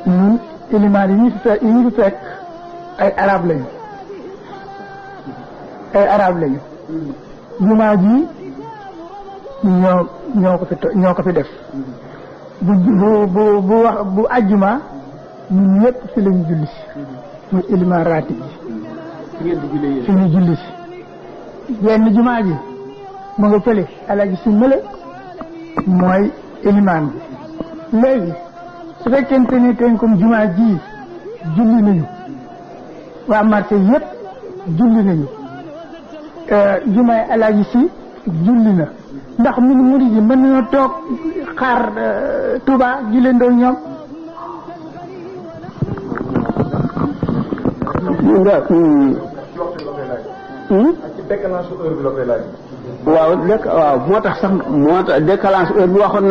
ñun ilimaan yi ñu fi fekk ay arab lañu jumaa ji ñoo ko fi def bu ajjuma ñun ñëpp fi lañu julli si muy ilimaan ratib ji fi ñu julli si yenn jumaa ji mu nga fële alaji si mële mooy ilimaan bi léegi su fekkente ni ten comme jumaa ji julli nañu waa marché yëpp julli nañu jumaay alaaji si julli na ndax mun murid yi mën nañoo toog xaar Touba julleendoo ñoom waaw moo tax décalage heure bi waxoon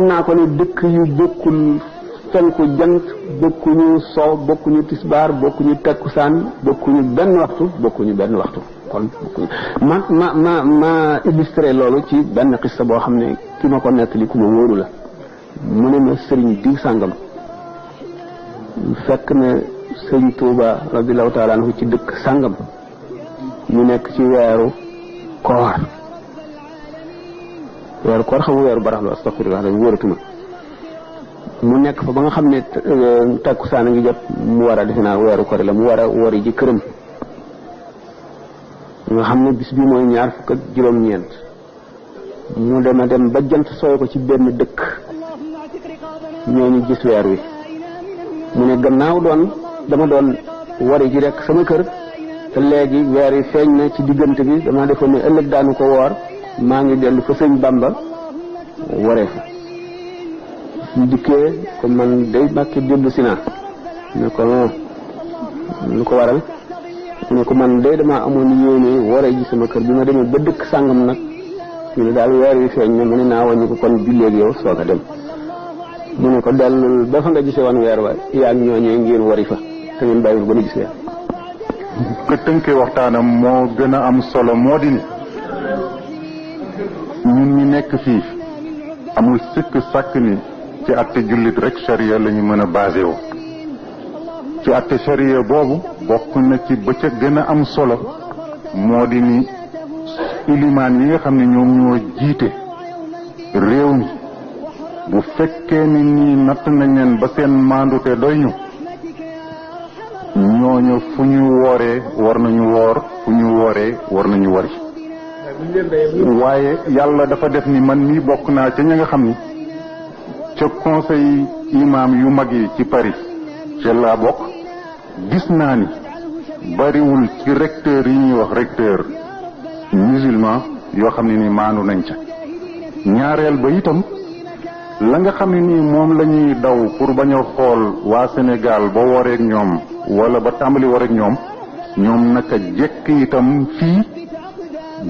naa ko ne dëkk yu bokkul fenku jant bokkuñu sow bokkuñu tisbaar bokkuñu takkusaan bokkuñu benn waxtu kon ma illustré loolu ci benn xista boo xam ne ki ma ko nettali ku ma wóoru la mu ne ma sëriñ diw sàngam fekk na sëriñ Tuuba radiyallahu taala anhu ci dëkk sàngam ñu nekk ci weeru koor xam nga weeru baraxlu astaghfirullah rek wóoratuma mu nekk fa ba nga xam ne takkusaan a ngi jot mu war a defe naa weeru koor la mu war a wori ji këram nga xam ne bis bi mooy 26 mu dem ba jant sooy ko ci benn dëkk ñooñu gis weer wi mu ne gannaaw dama doon wari ji rek sama kër te léegi weer wi feeñ na ci diggante bi dama defoon ne ëllëg daanu ko woor maa ngi dellu fa sëñ Bamba waree fa ñu dikkee ko man day Mbàkke jublu si naa ne ko lu ko waral mu ne ko man day dama amoon yéene waree ji sama kër bi ma demee ba dëkk sàngam nag ñu ne daal weer wi feeñ na mu ne naa wàññi ko kon julleeg yow soog a dem mu ne ko dellul ba fa nga gisee woon weer wa yaa ngi ñooñee ngeen wari fa te ngeen bàyyiwul ba nu gis weer ko tënkee waxtaanam moo gën a am solo moo di ni ñun ñi nekk fii amul sikk sàkk ni ci atte jullit rek charia la ñu mën a basé wu ci atte charia boobu bokk na ci ba ca gën a am solo moo di ni ilimaan yi nga xam ne ñoom ñoo jiite réew mi bu fekkee ni nii natt nañ leen ba seen maandute doy ñu ñooñu fu ñu wooree war nañu woor fu ñu wooree war nañu wari waaye yàlla dafa def ni man mii bokk naa ca ña nga xam ni ca conseil imam yu mag yi ci Paris ca laa bokk gis naa ni bariwul ci recteur yi ñuy wax recteur musulman yoo xam ne ni maandu nañ ca ñaareel ba itam la nga xam ne nii moom la ñuy daw pour bañ a xool waa Sénégal ba woreek ñoom wala ba tàmbali woreek ñoom naka jekk itam fii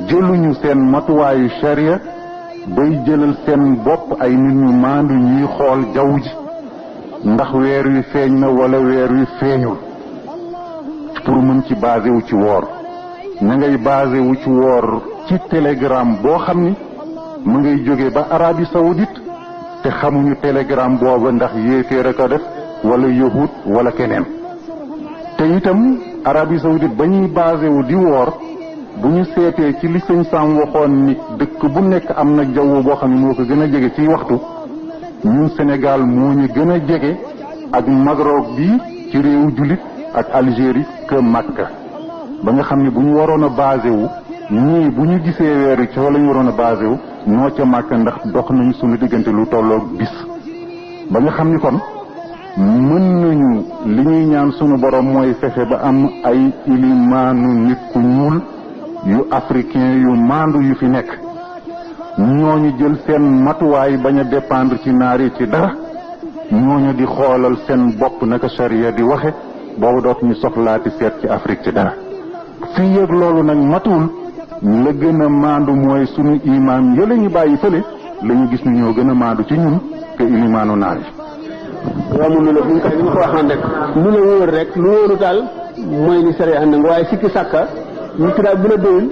jëluñu seen matuwaayu charia bay jëlal seen bopp ay nit ñu maandu ñuy xool jaww ji ndax weer wi feeñ na wala weer wi feeñul pour mën ci basé wu ci woor na ngay basé wu ci woor ci télégramme boo xam ni mu ngay jóge ba Arabie Saoudite te xamuñu télégramme booba ndax yéeféer a ko def wala yahut wala keneen te itam Arabie Saoudite ba ñuy basé wu di woor bu ñu seetee ci li sëñ Sam waxoon ni dëkk bu nekk am na jaww boo xam ne moo ko gën a jege ci waxtu ñun Sénégal moo ñu gën a jege ak Maghreb bi ci réewu jullit ak Algérie que Makka ba nga xam ne bu ñu waroon a basé wu ñii bu ñu gisee weer wi ca la ñu waroon a basé wu noo ca Makka ndax dox nañu suñu diggante lu tolloog bis ba nga xam ni kon mën nañu li ñuy ñaan sunu borom mooy fexe ba am ay ilimaanu nit ku ñuul yu africain yu maandu yu fi nekk ñooñu jël seen matuwaay bañ a dépendre ci naar yi ci dara ñooñu di xoolal seen bopp naka charia di waxe boobu dootuñu soxlaati seet ci Afrique ci dara fii yëg loolu nag matuwul la gën a maandu mooy sunu imaam yële ñu bàyyi fële la ñu gis ni ñoo gën a maandu ci ñun te ilimaanu naar yi waaw mu la buñ ko ni ma ko waxoon rek lu la wóor rek lu wóoru daal mooy ni charia ànd nga waaye sikki sàkka ñu ci daal bu la doyul